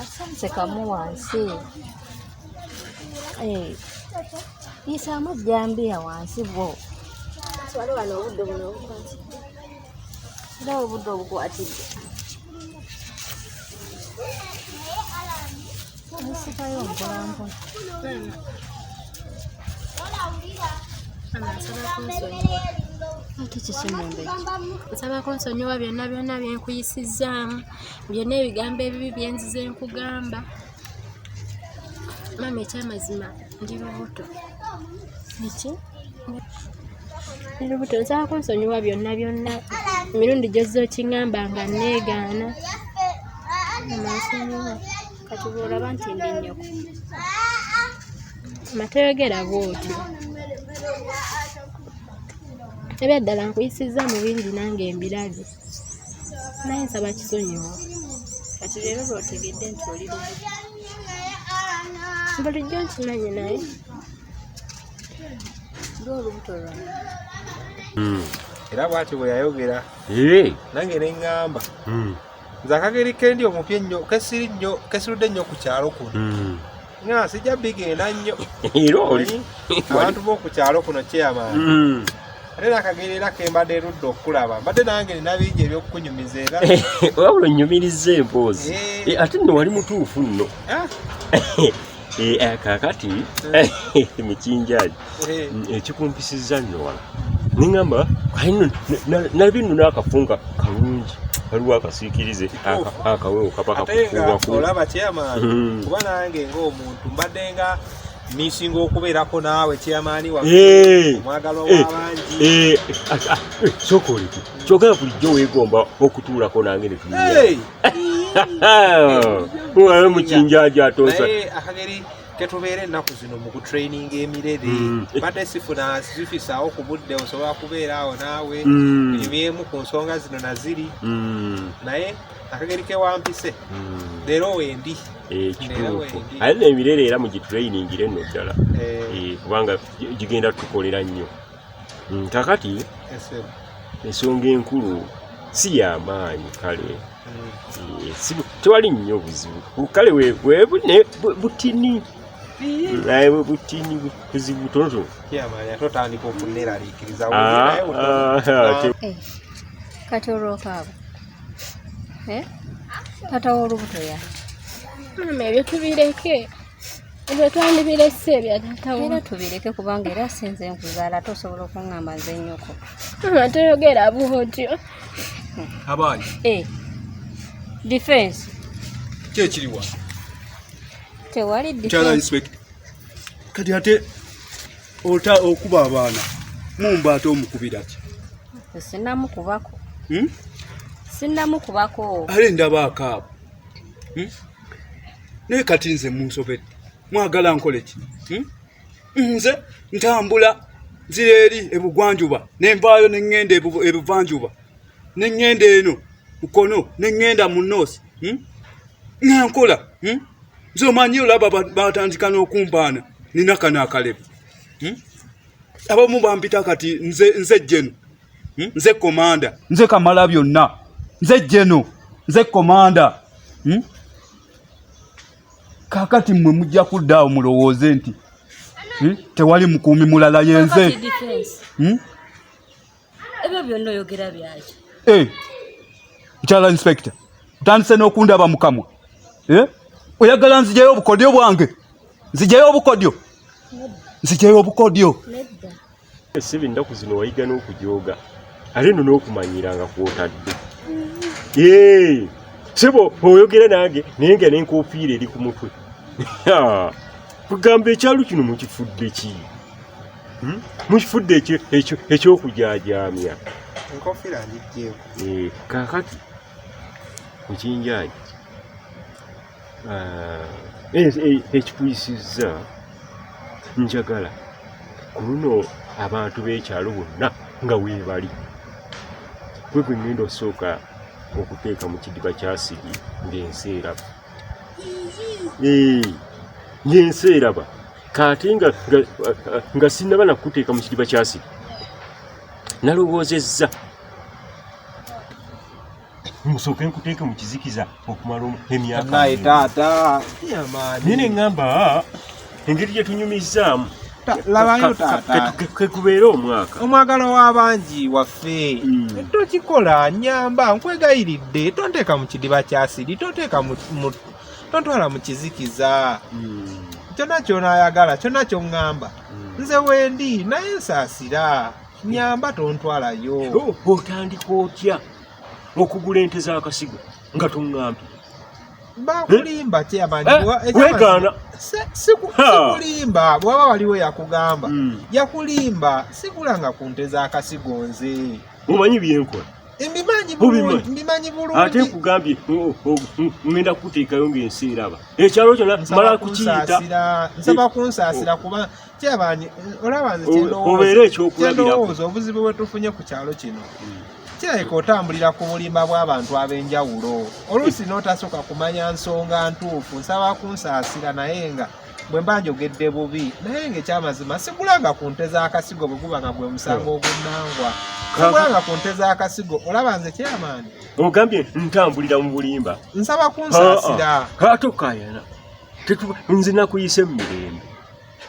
Asanze kamu wansi. Eh, yisaamu ejjambiya wansi bwo. Wali wano obudde buno obukwatidde. Era obudde obukwatidde. Nsikayo mpola mpola. Ate kiki mumbejja? Nsaba kunsonyiwa byonna byonna bye nkuyisizzaamu, byonna ebigambo ebibi bye nzize nkugamba. Maama ekyamazima ndi lubuto. Biki? Ndi lubuto, nsaba kunsonyiwa byonna byonna emirundi gy'ozze okiŋŋamba nga nneegaana. Maama nsonyiwa. Kati bw'olaba nti ndi nnyoko. Maama toyogera bw'otyo. Ebyaddala nkuyisizza mu bingi nange mbirabye. Naye nsaba kisonyiwo. Kati leero lw'otegedde nti oli lubuto. Bulijjo nkimanyi naye. Lwo olubuto lwange. Era bw'atyo bwe yayogera nange ne ŋŋamba nze akageri kendi omupya ennyo kesiri nnyo kesirudde nnyo ku kyalo kuno nga sijja bigenda nnyo. Era oli Omanyi, abantu b'oku kyalo kuno chairman ate era akageri era kembadde erudde okulaba mbadde nange nina bingi ebyokukunyumiza era. Wabula onyumirizza emboozi. Ate nno wali mutuufu nno. Kaakati mukinjaji ekikumpisizza nno wala niŋamba kale nno nalabye nno n'akafunga kalungi, waliwo akasiikirize akawewo kaba Ate nga kakufuuwako. Olaba chairman, kuba nange ng'omuntu mbadde nga misinga okubeerako naawe chairman waffe, omwagalwa w'abangi. Sooka oleke kyogera, bulijjo weegomba okutuulako nange ne tunyumya. Hey! Wala mukinjaji atonsa. Naye akageri ketubeera ennaku zino mu kutraininga emirere, badde sifuna zifisaawo ku budde osobola kubeera awo naawe nyumyemu ku nsonga zino naziri, naye akageri kewampise leero wendi. Kituufu. Wendi. Ate n'emirere era mugitrainingire nno ddala. Kubanga gigenda tukolera nnyo. Kakati ensonga enkulu si y'amaanyi kale. Tewali nnyo buzibu kale naye butini, naye bwe butini buzibu butonotono. Chairman, ate otandika okuneeraliikiriza. Ah, Eh, kati olwokaaba. Eh? Taata w'olubuto ya. Maama ebyo tubireke. Ebyo twandibirese ebya taata wo. Era tubireke kubanga era si nze nkuzaala, ate osobola okuŋŋamba nze nnyoko. Maama toyogera bw'otyo. Abaanyi. Eh, defense. Ki ekiriwa? Tewali Mukyala defense. inspector, kati ate ota okuba abaana mumba ate omukubira ki? Sinnamukubako. Hmm? Sinnamukubako. Ate ndaba akaabo. Naye kati nze munsobedde, mwagala nkole ki? Nze ntambula nzira eri ebugwanjuba nenvaayo neŋŋenda ebuvanjuba neŋŋenda eno mukono neŋŋenda mu north, Nga nkola, Nze omanyi olaba batandika n'okumpaana nina kano akalevu, Abamu bampita kati nze jeno, Nze komanda, nze kamala byonna, nze jeno, nze komanda, Kaakati mmwe mujja kudda awo mulowooze nti, Tewali mukuumi mulala yenze. Kakati defense. Ebyo byonna oyogera byaki? Eh, mukyala inspector, otandise n'okundaba mu kamwa. Eh? Oyagala nzijayo obukodyo bwange? Nzijayo obukodyo, nzijayo obukodyo. Nedda. Essibi ennaku zino wayiga n'okujooga, ate nno n'okumanyira nga kwotadde. Sebo oyogera nange naye nga n'enkofiira eri ku mutwe. Kugamba ekyalo kino mukifudde ki? Mukifudde ekyokujaajaamya. Enkofiira ngiggyeko. Kaakati mukinjaji ekikuyisizza njagala ku luno abantu b'ekyalo bonna nga weebali gwe gwe ŋŋenda osooka okuteeka mu kidiba ky'asidi ng'ensi eraba. Ng'ensi eraba kaate nga sinnaba nakuteeka mu kidiba ky'asidi nalowoozezza Nsooke nkuteeke mu kizikiza okumala emyaka. Naye taata, naye ne ŋŋamba engeri gye tunyumizzaamu labayo taata kekubeere omwaka omwagalo w'abangi waffe tokikola nyamba nkwegayiridde tonteeka mu kidiba kya asidi tonteeka tontwala mu kizikiza kyonna ky'onaayagala kyonna ky'oŋŋamba nze wendi naye nsaasira nyamba tontwalayo. Otandika otya okugula ente z'akasigo nga toŋŋambye? Bakulimba kyeyamanyi sikulimba bwaba waliwo yakugamba yakulimba sigulanga ku nte z'akasigo nze. Omanyi byenkola? Mbimanyi bulungi. Ate nkugambye ngenda kukuteekayo ng'ensi eraba ekyalo kyonna mala kukiyita. Nsaba kunsaasira kuba kyeyamanyi olaba nze obeere ekyokulabirako. Obuzibu bwe tufunye ku kyalo kino kirabika otambulira ku bulimba bw'abantu ab'enjawulo oluusi n'otasooka kumanya nsonga ntuufu. Nsaba kunsaasira naye nga bwe mba njogedde bubi naye ng'ekyamazima sigulanga ku nte z'akasigo bwe guba nga gwe musango ogunnangwa. Sigulanga ku nte z'akasigo olaba nze kyamaanyi. Ogambye ntambulira mu bulimba. Nsaba kunsaasira. Ate okayana nze nakuyise mu mirembe.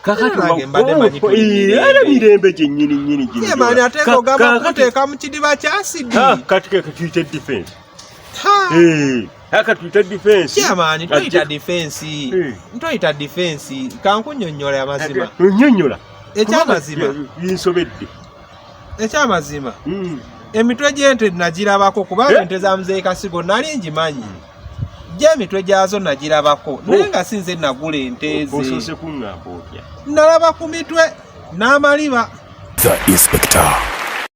Era mirembe gyennyini nnyini gye. Ate ng'ogamba kuteeka mu kidiba kya asidi. Kati tuyite defense. Aka tuyite defense. Kyamaanyi toyita defense. Ntoyita defense kankunnyonnyola amazima. Nnyonnyola. Ekyamazima. Binsobedde. Ekyamazima. Emitwe gy'ente nagirabako kubanga ente za Muzeeyi Kasigo nali ngimanyi. Gy'emitwe gyazo nagirabako naye nga si nze nagula ente ze. Osoose kuŋŋamba otya? Nalaba ku mitwe n'amaliba. The Inspector.